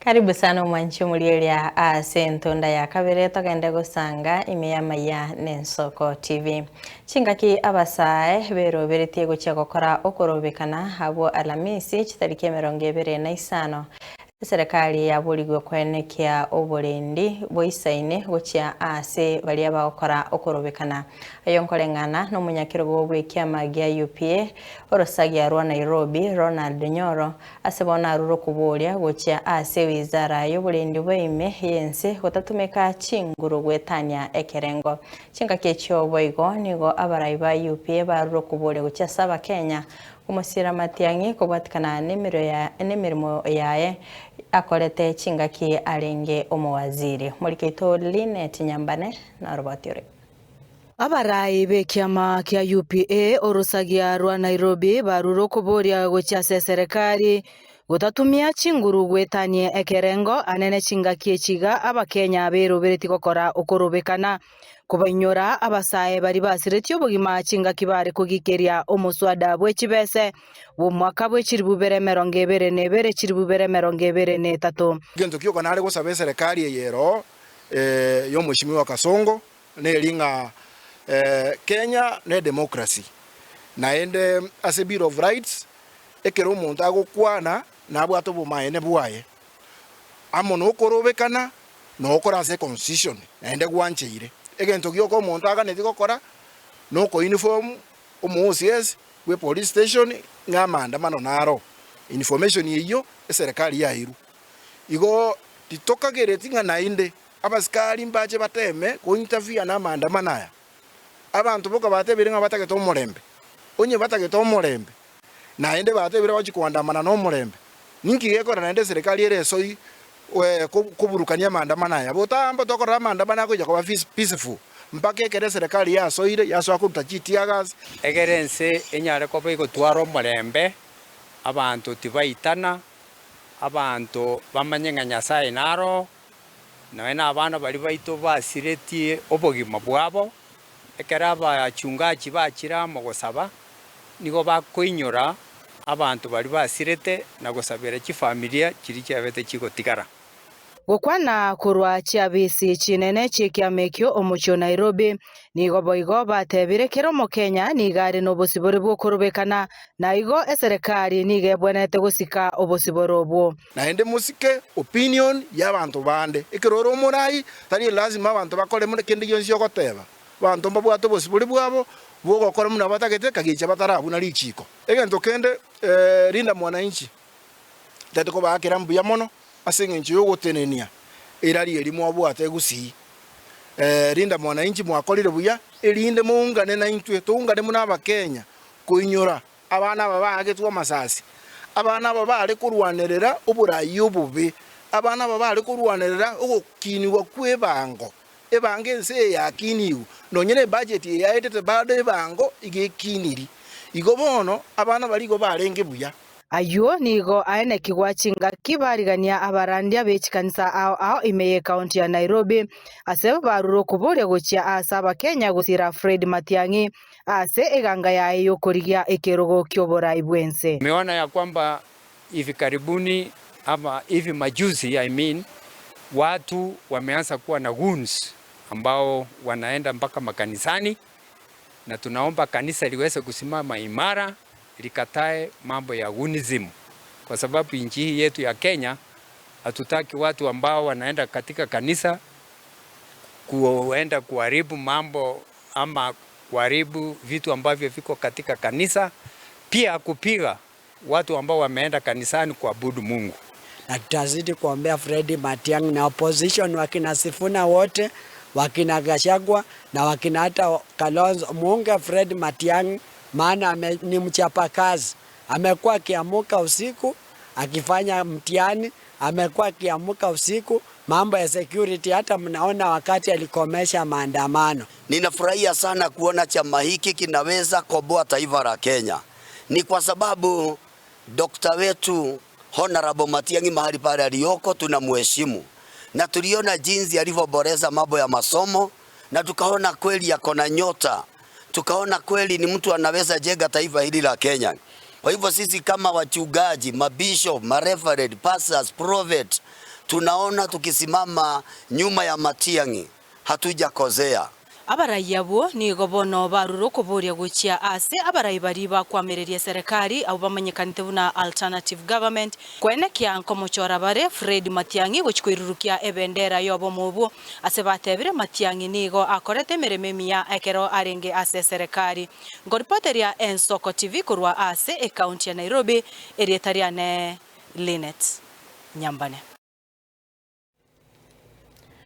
Karibu sana omwanchi omorieria ase entunda ya kabere togende gosanga ime y'amaya n'Ensoko TV. Chingaki abasae beroberetie gochia gokora okorobekana abwo Alamisi chitariki 25 Eserekari yaborigwe koenekia oborendi boisaine gochia aase baria bagokora okorobekana. Ayio nkoreng'ana nomonyakerogo bw'ekiama gia UPA orosagia rwa Nairobi Ronald Nyoro ase bono arure okoboria gochia ase ewizara y'oborendi bweime y'ense gotatumeka chinguru goetania ekerengo. Chingaki echio boigo nigo abarai ba UPA barure okoboria gochia ase abakenya Omosira Matiang'i kobwatikana nemeremo yaye akorete chingaki arenge omowaziri. Omoriki oito Linet Nyambane noroboti ore. Abarai b'ekiama kia UPA orosagia rwa Nairobi barure okoboria gochia ase eserekari gotatumia chinguru goetania ekerengo anene chingaki echi iga Abakenya beroberetie gokora okorobekana. Kobainyora abasae baria basiretie obogima chingaki bare kogikeria omoswada bwe chibese bw'omwaka bwe chilifu bibere emerongo ebere na ebere chilifu bibere emerongo ebere na etato. Egento gioka nare gosaba eserekari eye eroo y'omweshimiwa Kasongo neri ng'a Kenya ne democracy naende ase bill of rights ekero omonto agokwana nabwate obomaene bwaye amo nokorobekana na ogokora ase econstitution naende gwancheire. Egento gioka omonto aganeti gokora nokouniform omo OCS bwe police station ng'a amaandamano naro. Information eyio eserekari yairwe. Igo titokagereti ng'a naende abasikari mbache bateme ko interfere na amaandamano aya. Abanto boka batebire ng'a batagete omorembe. Onye batagete omorembe naende batebire bagochia koandamana nomorembe, ninki gekora naende eserekari ere esoi koburukania amaandamano aya? Botambe tokorora amaandamano agocha koba peaceful mpaka ekero eserekari yasoire yasoa koruta chitear gas. Egere ense enyare koba egotwara omorembe, abanto tibaitana, abanto bamanye ng'a Nyasae naro oo, nonya na abana baria baito basiretie obogima bwabo, ekero abachungachi bachire amo gosaba, nigo bakoinyora abanto baria basirete na gosabera chifamilia chiria chiabete chigotigara. Gokwana korwa chiabisi chinene chi'ekiama ekio omochie o Nairobi, nigo boigo batebire kera omokenya nigo are nobosibore bw'okorobekana, na igo eserekari nigo ebwenerete gosika obosibore obwo. Naende mosike opinion y'abanto bande. Ekero ore omorai, tari elasima abanto bakore kende gionsi ogoteba. Abanto mbabwate obosibore bwabo bw'ogokora buna batagete, kagicha batarabuna richiiko. Egento kende, rinda mwananchi, ntagete kobaakera mbuya mono ase engencho y'ogotenenia erari eria mwabwate gusii. Rinda mwananchi mwakorire buya, erinde moungane naintwe, toungane buna Abakenya koinyora abana aba baagetwe amasasi, abana aba baare korwanerera oboraai obobe, abana aba baare korwanerera ogokinigwa kw'ebango. Ebango ense eye yakinigwe, nonya nebudget eye yaetete bado ebango iga ekiniri. Igo bono abana baria igo barenge buya. Ayio nigo aenekigwa chingaki barigania abarandia be chikanisa ao ao ime y'ecounty ya Nairobi ase barure okoboria gochia aase abakenya gosira Fred Matiang'i ase eganga yaye y'okorigia ekerogo ki'oborai bw'ense. Tumeona ya kwamba Hivi karibuni ama hivi majuzi I mean, watu wameanza kuwa na goons ambao wanaenda mpaka makanisani, na tunaomba kanisa liweze kusimama imara likatae mambo ya goonism, kwa sababu nchi hii yetu ya Kenya hatutaki watu ambao wanaenda katika kanisa kuenda kuharibu mambo ama kuharibu vitu ambavyo viko katika kanisa, pia kupiga watu ambao wameenda kanisani kuabudu Mungu. Na tutazidi kuombea Freddy Matiang'i na opposition wakina Sifuna wote wakina Gachagua na wakina hata Kalonzo, muunge Fred Matiang'i maana ame, ni mchapakazi. Amekuwa akiamuka usiku akifanya mtihani, amekuwa akiamuka usiku mambo ya security, hata mnaona wakati alikomesha maandamano. Ninafurahia sana kuona chama hiki kinaweza komboa taifa la Kenya. Ni kwa sababu dokta wetu Honorable Matiang'i mahali pale aliyoko tunamheshimu, na tuliona jinsi alivyoboreza mambo ya masomo, na tukaona kweli ako na nyota, tukaona kweli ni mtu anaweza jenga taifa hili la Kenya. Kwa hivyo sisi kama wachungaji, mabishop, mareverend, pastors, prophet, Tunaona tukisimama nyuma ya Matiang'i hatujakosea. Abarai abwo nigo bono barure okoboria gochia ase abarai baria bakwamereria eserekari abwo bamanyekanete buna Alternative Government, koenekia nkomochora bare Fred Matiang'i gochia koirurukia ebendera y'obomo obwo. Ase batebire Matiang'i nigo akorete emeremo emiya ekero arenge ase eserekari. Nkoripoteria Ensoko TV korwa ase ekaunti ya Nairobi, erieta riane Linet Nyambane.